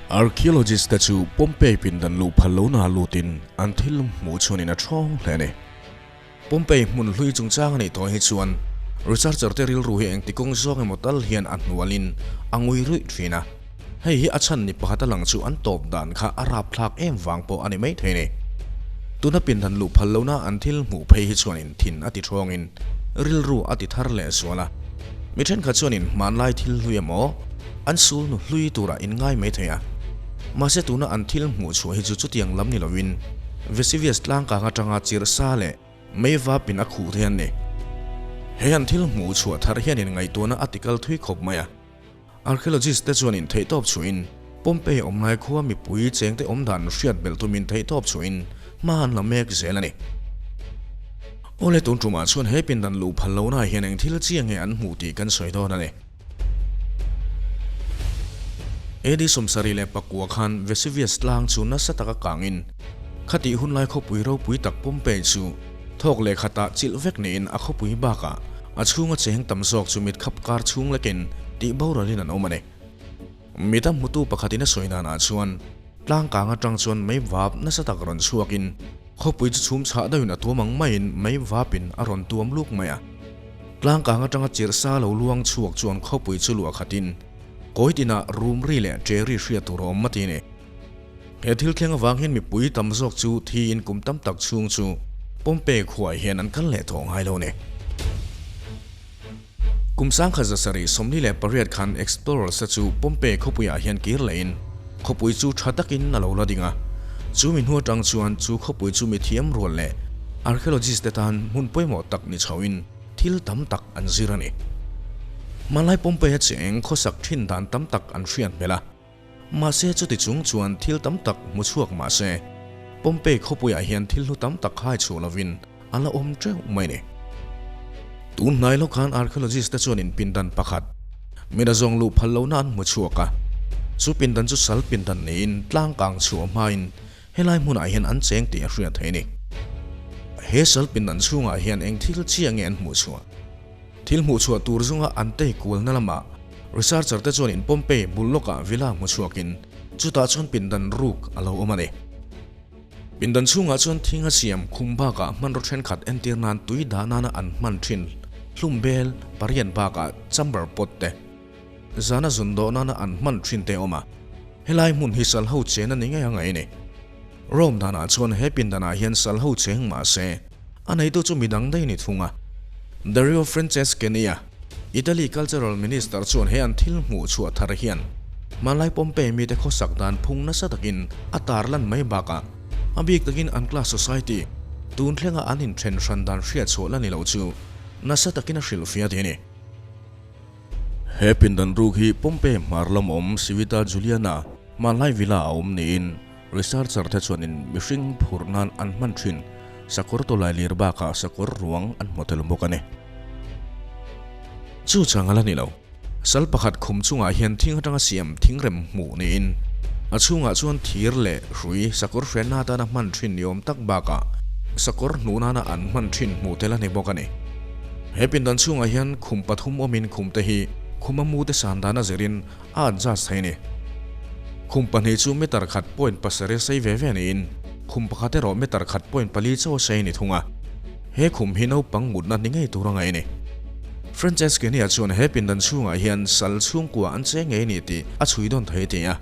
Archaeologist te chu Pompeii pindan luh phal lohna lutin an thil hmuh chhuanin a ṭhawng hle a ni. Pompeii hmun hlui chungchang a nih tawh hi chuan researcher te rilru hi engti kawng zawng emaw tal hian a hnualin a ngui ruih thin a. Hei hi a chhan ni pakhat a lang chu an tawp dan kha a rapthlak em vang pawh a ni mai thei a ni. Tuna pindan luh phal lohna an thil hmuh phei hi chuanin thin a ti ṭhawngin rilru a ti thar leh zual a. Mi thenkhat chuanin hmanlai thil hlui emaw an sul nu hlui turah in ngai mai thei a. Mahse tuna an thil hmuh chhuah hi chu chutiang lam ni lovin Vesuvius tlangkang atanga chirh sa leh mei vapin a khuh thei an ni. He an thil hmuh chhuah thar hianin ngaihtuahna a tikal thui khawp mai a. Archaeologist te chuanin theihtawp chhuahin Pompeii awmlai khua mipui chengte awmdan hriat belh tumin theihtawp chhuahin hma an la mek zel a ni. Awle tun tumah chuan he pindan luh phal lohna hian eng thil chiang nge an hmuh tih kan sawi dawn a ni. AD 74 khan Vesuvius tlang chu nasa taka kangin khatih hunlai khawpui ropui tak Pompeii chu thawk leh khatah chilh vek niin a khawpui bakah a chhunga cheng tam zawk chu mit khap kar chhung lekin tih boralin an awm a ni. Mita hmutu pakhatin a sawi danah chuan tlang kang atang chuan mei vap nasa tak rawn chhuakin khawpui chu chhum chhah deuhin a tuam ang maiin mei vapin a rawn tuam luk mai a. Tlang kang atanga chirh sa lo luang chhuak chuan khawpui chu luah khatin kawi tinah rum ri leh che ri hriat tur a awm a ti a ni. He thil thleng avang hian mipui tam zawk chu thiin kum tam tak chhung chu Pompeii khuaah hian an kal leh tawh ngai lo a ni. Kum 1748 khan Explorers-a chu Pompeii khawpuiah hian kir lehin khawpui chu tha takin a lo la ding a. Chu mi hnu atang chuan chu khawpui chu mithiam rual leh archaeologist-te tan hmun pawimawh tak ni chhoin thil tam tak an zir a ni. Hmanlai Pompeii-a cheng khawsak thin dan tam tak an hriat hmel a. Mahse chuti chung chuan thil tam tak hmu chhuak mahse Pompeii khawpuiah hian thil hlu tam tak hai chhuah lovin a la awm teuh mai ni. Tun hnai lawk khan archaeologist te chuanin pindan pakhat mina zawng luh phal lohna an hmu chhuak a. Chu pindan chu sal pindan niin tlang kang chhuah hmain helai hmunah hian an cheng tih a hriat theih a ni. He sal pindan chhungah hian eng thil chiah nge an hmuh chhuah? Thil hmuh chhuah tur zunga an tei kualna lamah researcher te chuanin Pompeii bul lawkah villa hmu chhuakin chutah chuan pindan ruk a lo awm a ni. Pindan chhungah chuan thing a siam khum bakah hmanraw thenkhat entir nan tui dah nana an hman thin hlum bel pariat bakah chamber pot te zana zun dawh nana an hman thin te a awm a. Helai hmun hi sal ho chen a ni ngei a ngaih a ni. Rome danah chuan he pindanah hian sal ho cheng mah se a neitu chu midang daih ni thung a. Dario Franceschini-a, Italy Cultural Minister chuan he an thil hmuh chhuah thar hian hmanlai Pompeii mite khawsak dan phung nasa takin a tarlan mai bakah a bik takin an class society tun thlenga an inthen hran dan hriat chhuah la ni lo chu nasa takin a hrilhfiah thei a ni. He pindan ruk hi Pompeii hmar lam awm Civita Giuliana hmanlai villa a awm niin researcher te chuanin mihring phurh nan an hman thin sakawr tawlai lir bakah sakawr ruang an hmu tel bawk a ni. Chu chang a la ni lo. Sal pakhat khum chungah hian thing atanga siam thingrem hmuh niin a chhungah chuan thir leh hrui sakawr hrenna atana hman thin ni awm tak bakah sakawr hnuh nana an hman thin hmuh tel a ni bawk a ni. He pindan chhungah hian khum pathum awmin khum te hi khuma mute san dan a zirin a adjust thei a ni. Khum pahnih chu meter khat point pasarih sei ve ve niin khum pakhat erawh meter khat point pali chaw a sei a ni thung a. He khum hi naupang mutna ni ngei tur a ngaih a ni. Franceschini-a chuan he pindan chhungah hian sal chhungkua an che ngei a ni tih a chhui dawn thei a ti a.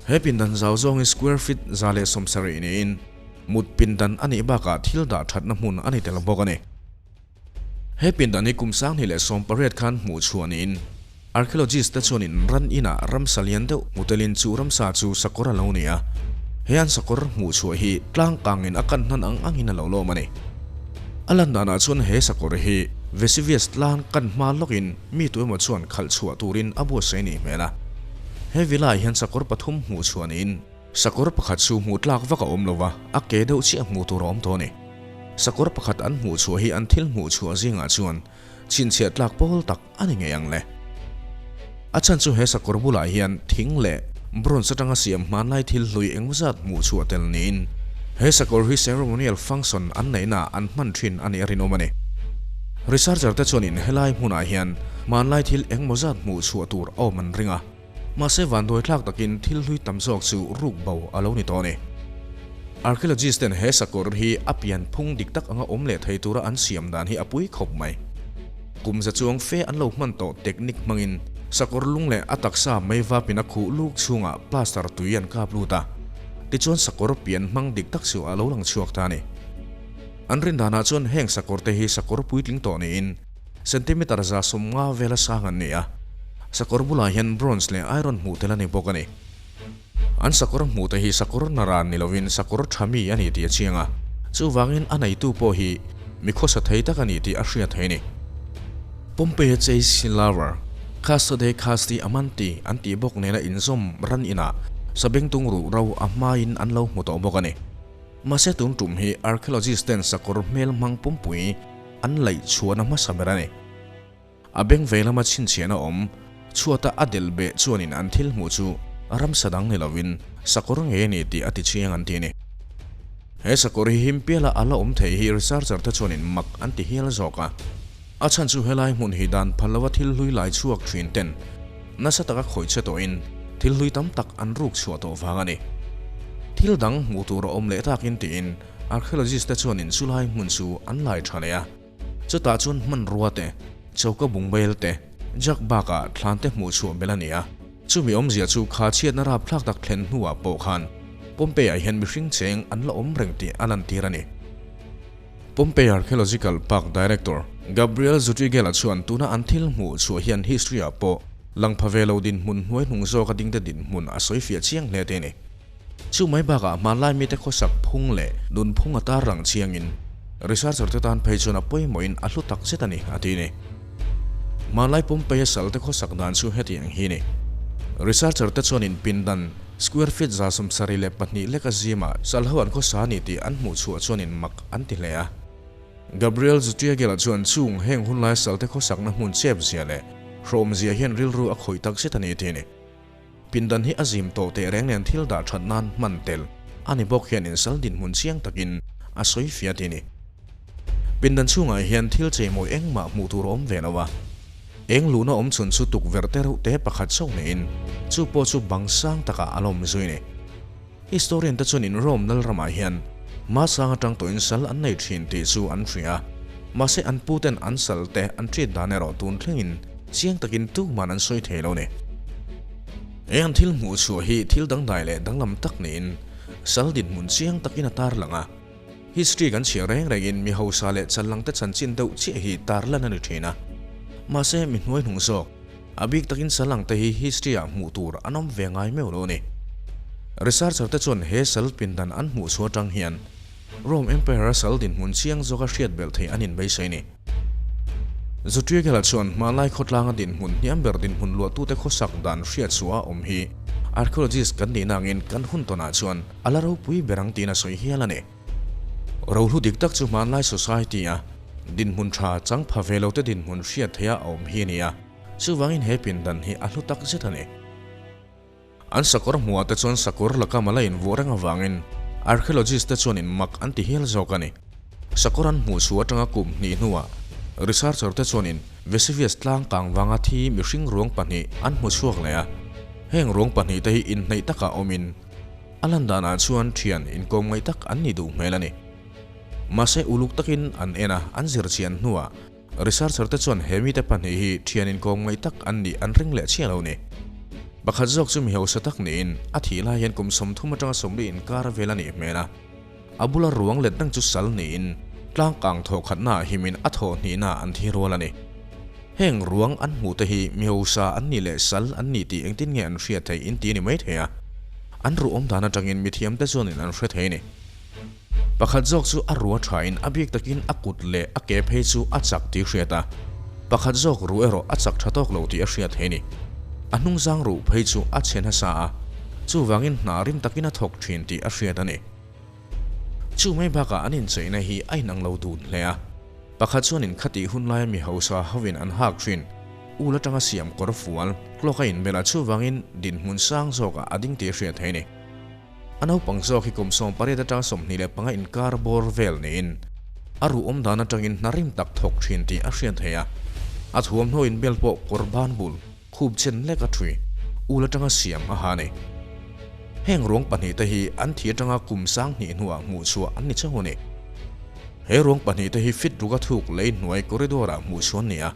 He pindan zau zawngin square feet 170 niin mut pindan a nih bakah thil dah thatna hmun a ni tel bawk a ni. He pindan hi kum 2018 khan hmuh chhuah niin archaeologist te chuanin ran inah ramsa lian deuh hmu telin chu ramsa chu sakawr a lo ni a. He an sakawr hmuh chhuah hi tlang kangin a kan hnan ang angin a lo lawm a ni. A lan danah chuan he sakawr hi Vesuvius tlang kan hma lawkin mi tu emaw chuan khalh chhuah turin a buatsaih a nih hmel a. He villa ah hian sakawr pathum hmuh chhuah niin Sakawr pakhat chu hmuh tlak vak a awm lo va, a ke deuh chiah hmuh tur a awm tawh a ni. Sakawr pakhat an hmuh chhuah hi an thil hmuh chhuah zingah chuan chhinchhiah tlak pawl tak a ni ngei ang le. A chhan chu he sakawr bulah hian thing leh bronze atanga siam hmanlai thil hlui engmawzat hmuh chhuah tel niin he sakawr hi ceremonial function an neihnaah an hman thin a nih a rinawm a ni. Researcher te chuanin helai hmunah hian hmanlai thil engmawzat hmuh chhuah tur a awm an ring a. Mahse vanduai thlak takin thil hlui tam zawk chu ruk bo a lo ni tawh a ni. Archaeologist ten he sakawr hi a pian phung dik tak anga awm leh thei tura an siam dan hi a pui khawp mai. Kum za chuang fe an lo hman tawh technique hmangin sakawr lung leh a taksa mei vapin a khuh luk chhungah plaster tui an kap lut a, tichuan sakawr pian hmang dik tak chu a lo lang chhuak ta a ni. An rin danah chuan heng sakawr te hi sakawr puitling tawh niin centimeter 150 vela sang an ni a, sakawr bulah hian bronze leh iron hmuh tel a ni bawk a ni. An sakawr hmuh te hi sakawr naran ni lovin sakawr tha mi a ni tih a chiang a, chuvangin a neitu pawh hi mi khawsa thei tak a ni tih a hriat thei a ni. Pompeia Chase Lover, Casta de Casti Amanti an tih bawk nena inzawm ran inah sabengtung ruh ro a hmain an lo hmu tawh bawk a ni. Mahse tun tum hi archaeologist ten sakawr hmel hmang pumpui an laih chhuahna hmasa ber a ni. A beng ve lama chhinchhiahna awm, chhuata a delh beh chuanin an thil hmuh chu ramsa dang ni lovin sakawr ngei a ni tih a ti chiang an ti a ni. He sakawr hi him piala a la awm thei hi researcher te chuanin mak an ti hial zawk a. A chhan chu helai hmun hi dan phal lova thil hlui lai chhuak thin ten nasa taka khawih che tawhin thil hlui tam tak an ruk chhuah tawh vang a ni. Thil dang hmuh tur a awm leh takin tiin archaeologist te chuanin chulai hmun chu an lai tha leh a. Chutah chuan hmanrua te, choka bungbel te, jug bakah thlan te hmuh chhuah belh a ni a. Chumi awmzia chu kha chhiatna rapthlak tak thlen hnuah pawh khan Pompeii-ah hian mihring cheng an la awm reng tih a lantir a ni. Pompeii Archaeological Park Director Gabriel Zutrigel-a chuan tuna an thil hmuh chhuah hian history-ah pawh lang pha ve lo dinhmun hnuai hnung zawka dingte dinhmun a sawi fiah chiang hle te a ni. Chu mai bakah hmanlai mite khawsak phung leh nunphung a tarlang chiangin researcher te tan phei chuan a pawimawhin a hlu tak zet a ni, a ti a ni. Hmanlai Pompeii sal te khawsak dan chu hetiang hi a ni. Researcher te chuanin pindan square feet 72 lek a zimah sal ho an khawsa a ni tih an hmuh chhuah chuanin mak an ti hle a. Gabriel Zutiagel-a chuan chung heng hunlai sal te khawsakna hmun chep zia leh hrawm zia hian rilru a khawih tak zet a ni, a ti a ni. Pindan hi a zim tawh teh reng nen thil dah that nan hman tel a ni bawk hian insal dinhmun chiang takin a sawi fiah ti ni. Pindan chhungah hian thil cheimawi engmah hmuh tur a awm ve lo a, eng luhna awm chhun chu tukverh te reuh te pakhat chauh niin chu pawh chu bang sang takah a la awm zui ni. Historian te chuan in Rome lal ramah hian hmasang atang tawhin sal an nei thin tih chu an hria a, mahse an pu ten an sal te an treat dan erawh tun thlengin chiang takin tuman an sawi thei lo ni. He an thil hmuh chhuah hi thil dangdai leh danglam tak niin sal dinhmun chiang takin a tarlang a. History kan chhiar reng rengin mi hausa leh challang te chanchin deuh chiah hi tarlan a ni thin a, mahse mi hnuai hnung zawk, A bik takin salang te hi history ah hmuh tur an awm ve ngai meuh lo a ni. Researcher te chuan he sal pindan an hmuh chhuah atang hian Rome Empire a sal dinhmun chiang zawka hriat belh theih an inbeisei a ni. Zutriegel-a chuan hmanlai khawtlanga dinhmun hniam ber dinhmun luahtute khawsak dan hriat chhuah a awm hi archaeologist kan nihna angin kan hun tawnah chuan a la ropui ber ang tiin a sawi hial a ni. Rohlu dik tak chu hmanlai society a dinhmun tha chang pha ve lo te dinhmun hriat theih a awm hi a ni a, chuvangin he pindan hi a hlu tak zet a ni. An sakawr hmuhah te chuan sakawr laka mala invuah reng avangin archaeologist te chuan in mak an ti hial zawk a ni. Sakawr an hmuh chhuah atanga kum hnih hnuah researcher te chuanin Vesuvius tlang kang vanga thi mihring ruang pahnih an hmu chhuak leh a, heng ruang pahnih te hi inhneih takah awmin A lan danah chuan thian inkawm ngaih tak an ni duh hmel a ni. Mahse uluk takin an en a, an zir chian hnuah researcher te chuan he mite pahnih hi thian inkawm ngaih tak an nih an ring leh chiah lo ni. Pakhat zawk chu mi hausa tak niin a thih lai hian kum 30 atanga 40 inkar vel a nih hmel a. A bula ruang let reng chu sal niin tlang kang thawh khatnaah himin a thawh hnihnaah an thi rual a ni. Heng ruang an hmuh te hi mi hausa an nih leh sal an nih tih engtin nge an hriat theih in ti a ni mai thei a. An ruh awm dan atangin mithiam te chuanin an hre thei a ni. Pakhat zawk chu a ruh a thain a bik takin a kut leh a ke phei chu a chak tih hriat a, pakhat zawk ruh erawh a chak tha tawk lo tih a hriat thei a ni. A hnungzang ruh phei chu a chhe nasa a, chuvangin hna rim takin a thawk thin tih a hriat a ni. Chu mai bakah an incheina hi a inang lo dun hle a, pakhat chuanin khatih hun laia mi hausa hovin an hak thin, ul atanga siam kawr fual, clock a inbel a chuvangin dinhmun sang zawkah a ding tih a hriat thei a ni. A naupang zawk hi kum 18 atanga 25 inkar bawr vel niin a ruh awm dan atangin hna rim tak thawk thin tih a hriat thei a, a thuamhnaw inbel pawh kawr ban bul, khup chen lek a thui. Ul atanga siam a ha a ni. Heng ruang pahnihte hi an thi atanga kum 2000 hnuah hmuh chhuah an ni chauh a ni. He ruang pahnihte hi fit ruka thuk lei hnuai corridor-ah hmuh chhuah an ni a.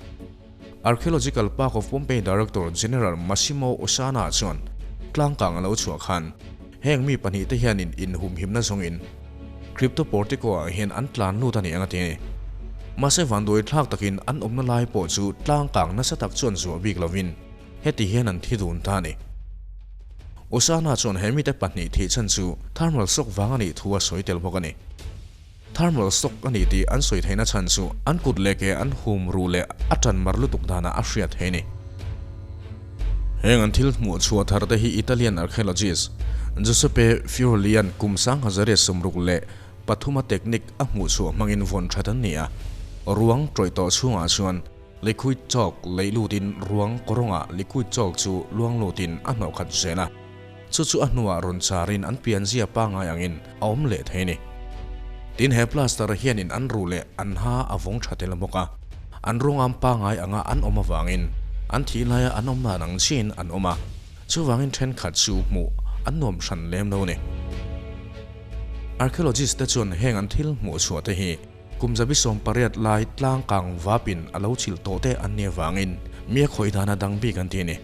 Archaeological Park of Pompeii Director General Massimo Osanna chuan tlangkang a lo chhuah khan heng mi pahnihte hianin inhumhimna zawngin Cryptoportico-ah hian an tlan lut a ni ang a ti a ni. Mahse vanduai thlak takin an awmna lai pawh chu tlangkang nasa tak chuan zuah bik lovin heti hian an thi dun ta a ni. Osanna chuan he mite pahnih thih chhan chu thermal shock vang a nih thu a sawi tel bawk a ni. Thermal shock a ni tih an sawi theihna chhan chu an kut leh ke an hum ruh leh a tan mar lutuk danah a hriat thei a ni. Heng an thil hmuh chhuah thar te hi Italian archaeologist Giuseppe Fiorelli-a'n kum 1963 a technique a hmuh chhuah hmangin vawn that an ni a. Ruang tawih tawh chhungah chuan liquid chalk leih lutin ruang kawrawngah liquid chalk chu luang lutin a hnawh khat zel a. Chu chu a hnuah rawn charin an pianzia pangngai angin a awm leh thei a ni. Tin, he plaster hianin an ruh leh an ha a vawng tha tel bawk a, an ruangam pangngai anga an awm avangin an thih laia an awm dan ang chiin an awm a, chuvangin thenkhat chu hmuh an nuam hran lem lo a ni. Archaeologist te chuan heng an thil hmuh chhuah te hi kum 180 lai tlangkang vapin a lo chilh tawh te an nih avangin mi a khawih dana dang bik an ti a ni.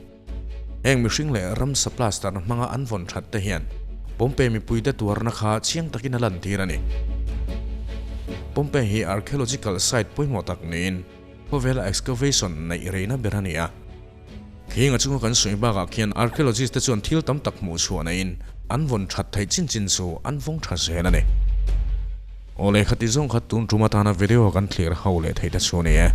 Heng mihring leh ramsa plaster hmanga an vawn that te hian Pompeii mipuite tuarna kha chiang takin a lantir a ni. Pompeii hi archaeological site pawimawh tak niin khawvela excavation neih reina ber a ni a. Khing a chunga kan sawi bakah khian archaeologist te chuan thil tam tak hmuh chhuah neiin an vawn that theih chin chin chu an vawng tha zel a ni. Aw lehkha ti zawng kha tun tum atana video kan thlir ho leh theih te chu a ni e.